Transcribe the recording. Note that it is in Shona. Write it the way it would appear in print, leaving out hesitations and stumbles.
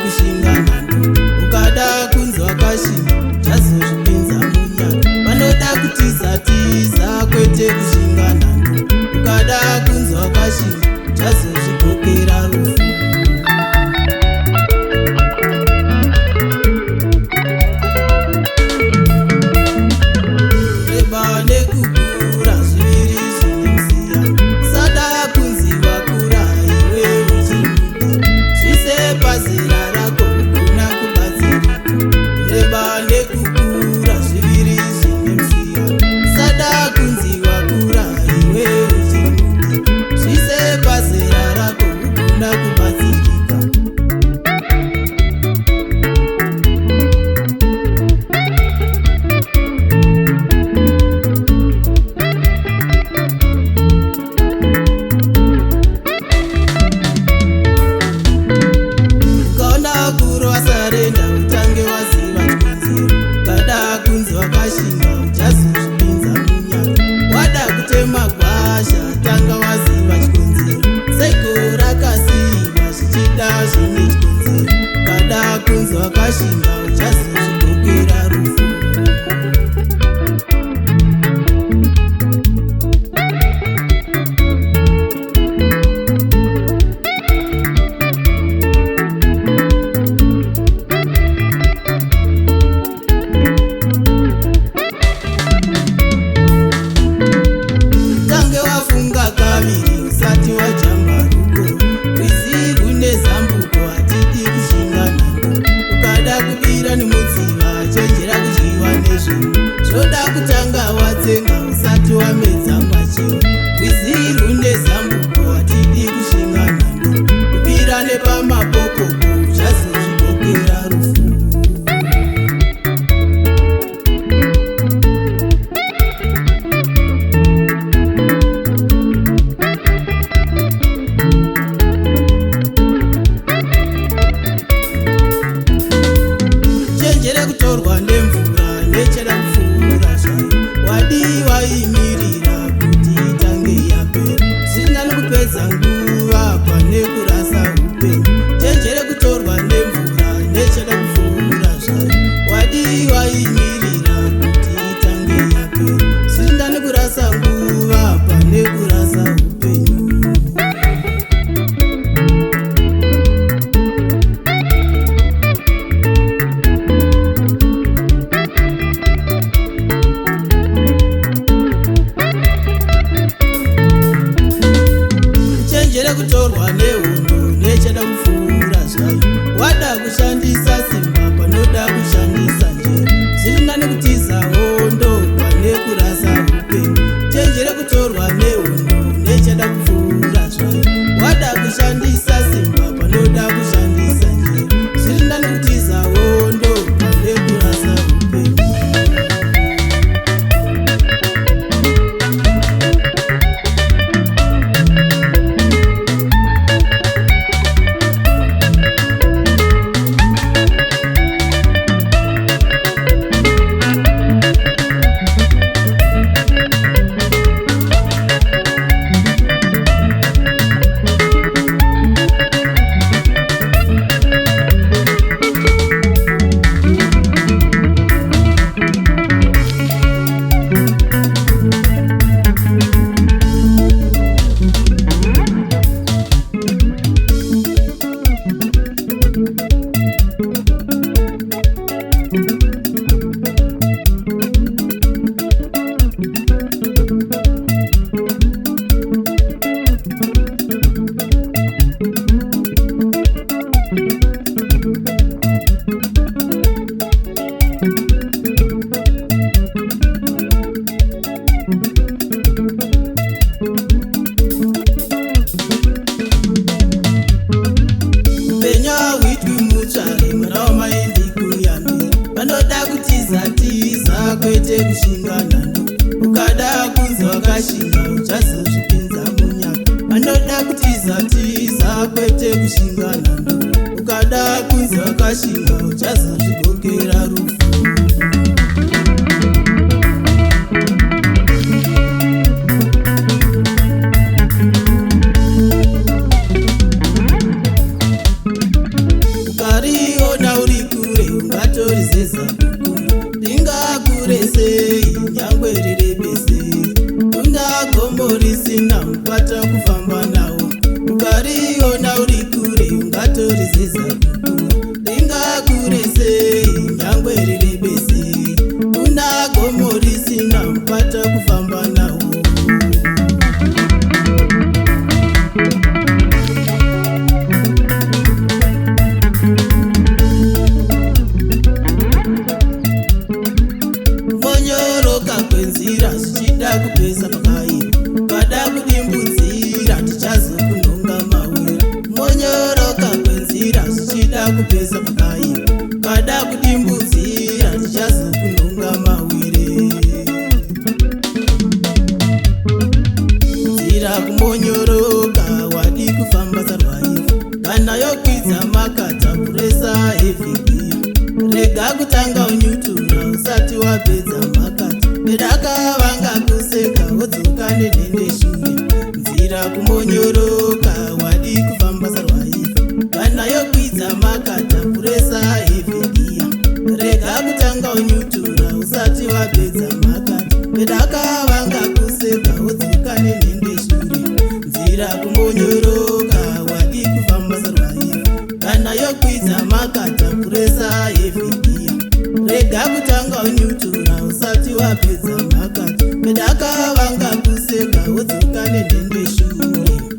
kushinga nhando. Ukada kunzi wakashinga, uchazozvipinza munyaka. Panoda kutiza tiza, kwete kushinga nhando. Ukada kunzi wakashinga, uchazozvigokera rufu. Kureba nekukura zviviri zvine musiyano. Usada kunzi wakura iwe uchiri mudiki. Zvise pazera rako ugona kubatsirika. Kureba nekukura zviviri zvine musiyano. Usada kunzi wakura iwe uchiri mudiki. Zvise pazera rako ugona kubatsirika. Ukaona vakuru vasarenda, utange waziva chikonzero. Ukada kunzi wakashinga, uchazozvipinza munyaka. Wada kutema gwasha, tanga waziva chikonzero. Seiko rakasiyiwa zvichida zvine chikonzero. Ukada kunzi wakashinga, uchazozvigokera rufu. Tange wafunga kaviri usati wajamba ruko. Rwizi rune zambuko, hatidi kushinga nhando. Ukada kubira nemudziva, chenjera kudyiwa nezvimwe. Zvoda kutanga watsenga usati wamedza machiwa. Rwizi rune zambuko, hatidi kushinga nhando. Kubira nepamapokoko, uchazozvigokera rufu. Chenjere kutorwa nemvura necheda kupfuura zvayo. Wadii waimirira kuti itange yapera? Zvisina nekupedza nguva pane kurasa upenyu. Chenjere kutorwa nemvura necheda kupfuura zvayo. Wadii waimirira kuti itange yapera? Zvisina nekurasa nguva pane kurasa upenyu. Chenjere kutorwa nehondo nechada kupfuura zvayo. Wada kushandisa simba panoda kushandisa njere. Zviri nani kutiza hondo pane kurasa upenyu. Chenjere kutorwa nehondo nechada kupfuura zvayo. Wada kushandisa simba panoda kushandisa njere. Zviri nani kutiza hondo pane kurasa upenyu. Upenyu hauitwi mutsvare, mwana wamai, ndikuyambira. Panoda kutiza tiza, kwete kushinga nhando. Ukada kunzi wakashinga, uchazozvipinza munyaka. Panoda kutiza tiza, kwete kushinga nhando. Ukada kunzi wakashinga, uchazozvigokera rufu. Wapedza makata, bedaka vangakuseka, wodzoka nenhende shure. Nzira kumbonyoroka, wadi kufamba sarwaifa. Kana yokwidza makata, puresa heavy gear. Rega kutanga unyutura usati wapedza makata, bedaka vangakuseka, wodzoka nenhende shure. Nzira kumbonyoroka, wadi kufamba sarwaifa. Kana yokwidza makata, puresa heavy gear. Rega kutanga unyutura usati wapedza makata, bedaka vangakuseka, wodzoka nenhende shure.